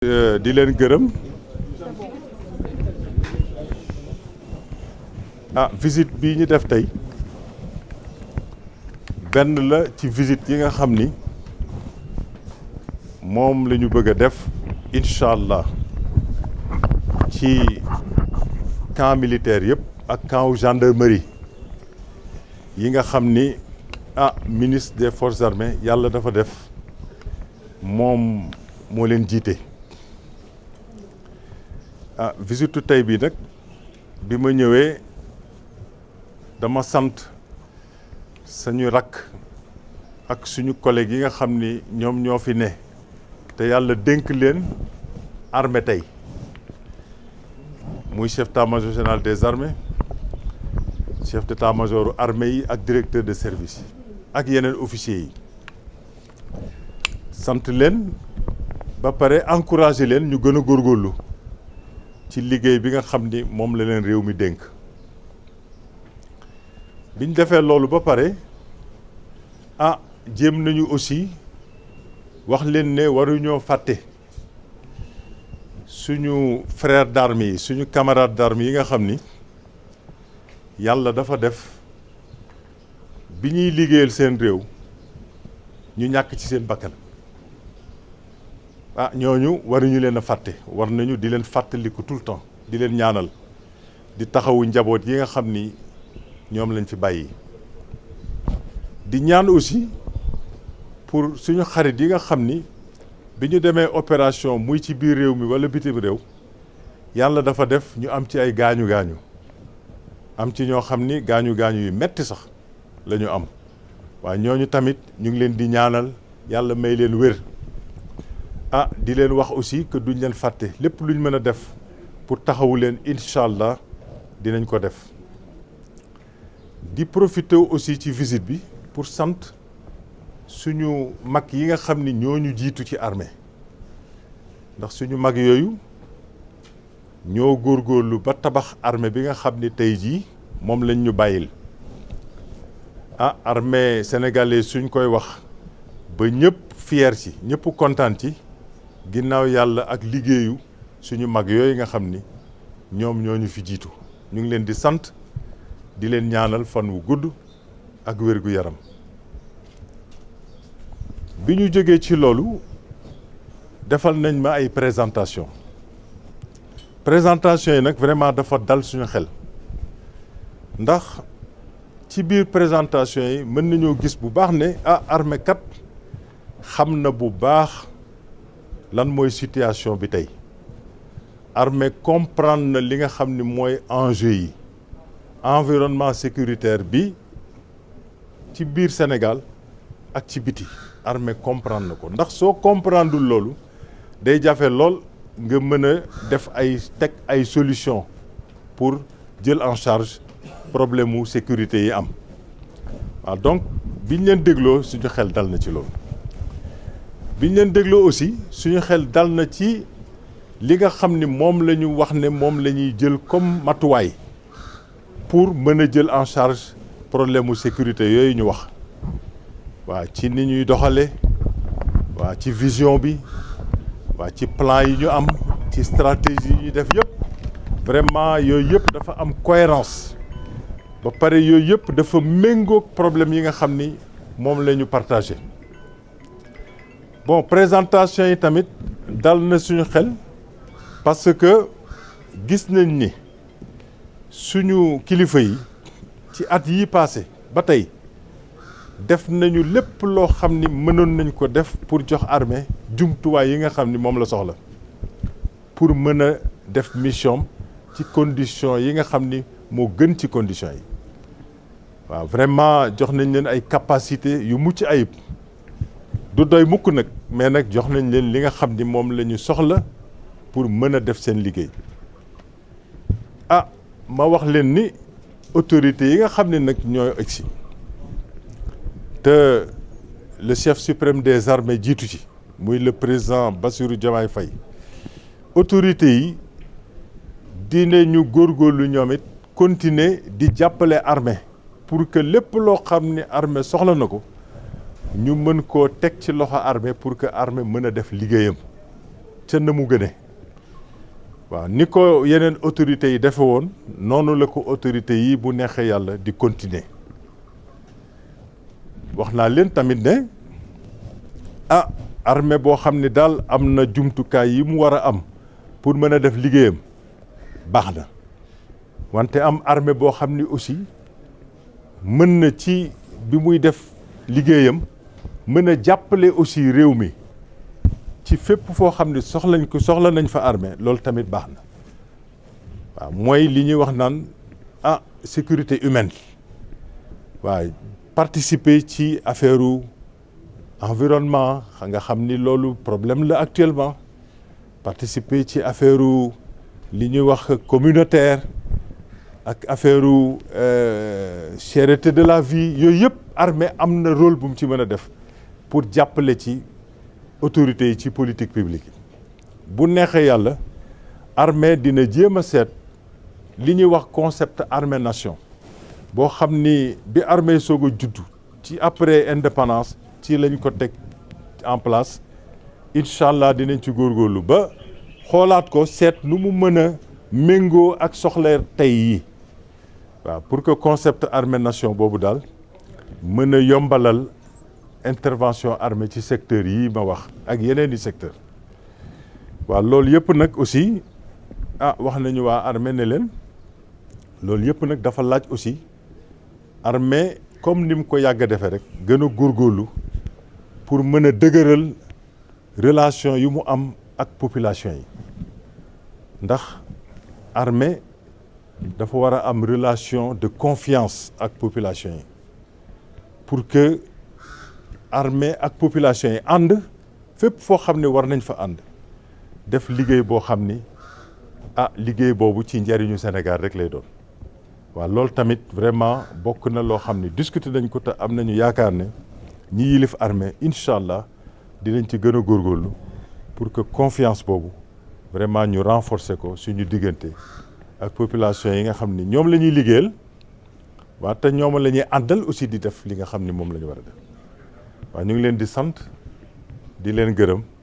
di leen gërëm visite bii ñu def tey benn la ci visite yi nga xam ni moom la ñu bëgg a def incha allah ci camp militaire yëpp ak camp gendarmerie yi nga xam ni ministre des forces armées yàlla dafa def moom moo leen jiite. Visite tey bii nag bi ma ñëwee dama sant sañu rakk ak suñu collègues yi nga xam ni ñoom ñoo fi ne te yàlla dénk leen armée tey muy chef d'état-major général des armées chef d'état-major armée yi ak directeur de service yi ak yeneen officiers yi sant leen ba pare encourager leen ñu gën a góorgóorlu ci liggéey bi nga xam ni moom la leen réew mi dénk biñ defee loolu ba pare jéem nañu aussi wax leen ne waruñoo fàtte suñu frère d'armes yi suñu camarade d'armes yi nga xam ni yàlla dafa def bi ñuy liggéeyal seen réew ñu ñàkk ci seen bakkan ñooñu waruñu leen a fàtte war nañu di leen fàttaliku tout le temps di leen ñaanal di taxawu njaboot yi nga xam ni ñoom lañ fi bàyyi di ñaan aussi pour suñu xarit yi nga xam ni bi ñu demee opération muy ci biir réew mi wala bitim réew yàlla dafa def ñu am ci ay gaañu-gaañu am ci ñoo xam ni gaañu-gaañu yu metti sax la ñu am waaye ñooñu tamit ñu ngi leen di ñaanal yàlla may leen wér. di leen wax aussi que duñ leen fàtte lépp luñ mën a def pour taxawu leen incha allah dinañ ko def di profiter aussi ci visite bi pour sant suñu mag yi nga xam ni ñooñu jiitu ci armée ndax suñu mag yooyu ñoo góorgóorlu ba tabax armée bi nga xam ni tey jii moom lañ ñu bàyyil armée sénégalaise suñ koy wax ba ñëpp fier ci ñëpp kontaan ci ginnaaw yàlla ak liggéeyu suñu mag yooyu nga xam ni ñoom ñoo ñu fi jiitu ñu ngi leen di sant di leen ñaanal fan wu gudd ak wér gu yaram bi ñu jógee ci loolu defal nañ ma ay présentation yi nag vraiment dafa dal suñu xel ndax ci biir présentation yi mën nañoo gis bu baax ne armée kat xam na bu baax lan mooy situation bi tey armée comprendre na li nga xam ni mooy enjeu yi environnement sécuritaire bi ci biir Sénégal ak ci biti armée comprendre na ko ndax soo comprendreul loolu day jafe lool nga mën a def teg ay solution pour jël en charge problème mu sécurité yi am donc biñ leen dégloo suñu xel dal na ci loolu biñ leen dégloo aussi suñu xel dal na ci li nga xam ni moom la ñu wax ne moom la ñuy jël comme matuwaay pour mën a jël en charge problème mu sécurité yooyu ñu wax ci ni ñuy doxale ci vision bi ci plan yi ñu am ci stratégie yi ñu def yëpp vraiment yooyu yëpp dafa am cohérence ba pare yooyu yëpp dafa méngoog problème yi nga xam ni moom la ñu partagé présentation yi tamit dal na suñu xel parce que gis nañ ni suñu kilifa yi ci at yi passé ba tey def nañu lépp loo xam ni mënoon nañ ko def pour jox armée jumtuwaay yi nga xam ni moom la soxla pour mën a def mission ci condition yi nga xam ni moo gën ci condition yi vraiment jox nañ leen ay capacité yu mucc ayib du doy mukk nag mais nag jox nañ leen li nga xam ni moom la ñu soxla pour mën a def seen liggéey ma wax leen ni autorités yi nga xam ne nag ñooy egsi te le chef suprême des armées jiitu ci muy le président Bassirou Diomaye Faye autorités yi dinañu góorgóorlu ñoom it continuer di jàppale armée pour que lépp loo xam ni armée soxla na ko ñu mën koo teg ci loxo armée pour que armée mën a def liggéeyam ca na mu gëne waaw ni ko yeneen autorités yi defe woon noonu la ko autorités yi bu neexee yàlla di continuer wax naa leen tamit ne armée boo xam ne daal am na jumtukaay yi mu war a am pour mën a def liggéeyam baax na wante am armée boo xam ni aussi mën na ci bi muy def liggéeyam mën a jàppale aussi réew mi ci fépp foo xam ne soxla nañ fa armée loolu tamit baax na waaw mooy li ñuy wax naan sécurité humaine waaw participer ci affaire environnement nga xam ni loolu problème la actuellement participer ci affaire li ñuy wax communautaire ak affaire cherté de la vie yooyu yëpp armée am na rôle bu mu ci mën a def pour jàppale ci autorités yi ci politique publique yi bu neexee yàlla armée dina jéem a seet li ñuy wax concept armée nation boo xam ni bi armée soog a juddu ci après indépendance ci lañ ko teg en place incha allah dinañ ci góorgóorlu ba xoolaat ko seet nu mu mën a méngoo ak soxla tey yi waaw pour que concept armée nation boobu daal mën a yombalal intervention armée ci secteur yi ma wax ak yeneen i secteur waaw loolu yëpp nag aussi wax nañu waa armée ne leen loolu yëpp nag dafa laaj aussi armée comme ni mu ko yàgg a defee rek gën a góorgóorlu pour mën a dëgëral relation yu mu am ak population yi ndax armée dafa war a am relation de confiance ak population yi pour que armée ak population yi ànd fépp foo xam ne war nañ fa ànd def liggéey boo xam ni liggéey boobu ci njariñu Sénégal rek lay doon waaw loolu tamit vraiment bokk na loo xam ne discuter nañ ko te am nañu yaakaar ne ñi yilif armée incha allah dinañ ci gën a góorgóorlu pour que confiance boobu vraiment ñu renforcer ko suñu diggante ak population yi nga xam ni ñoom la ñuy liggéeyal waaw te ñoom la ñuy àndal aussi di def li nga xam ni moom la ñu war a def waaw ñu ngi leen di sant di leen gërëm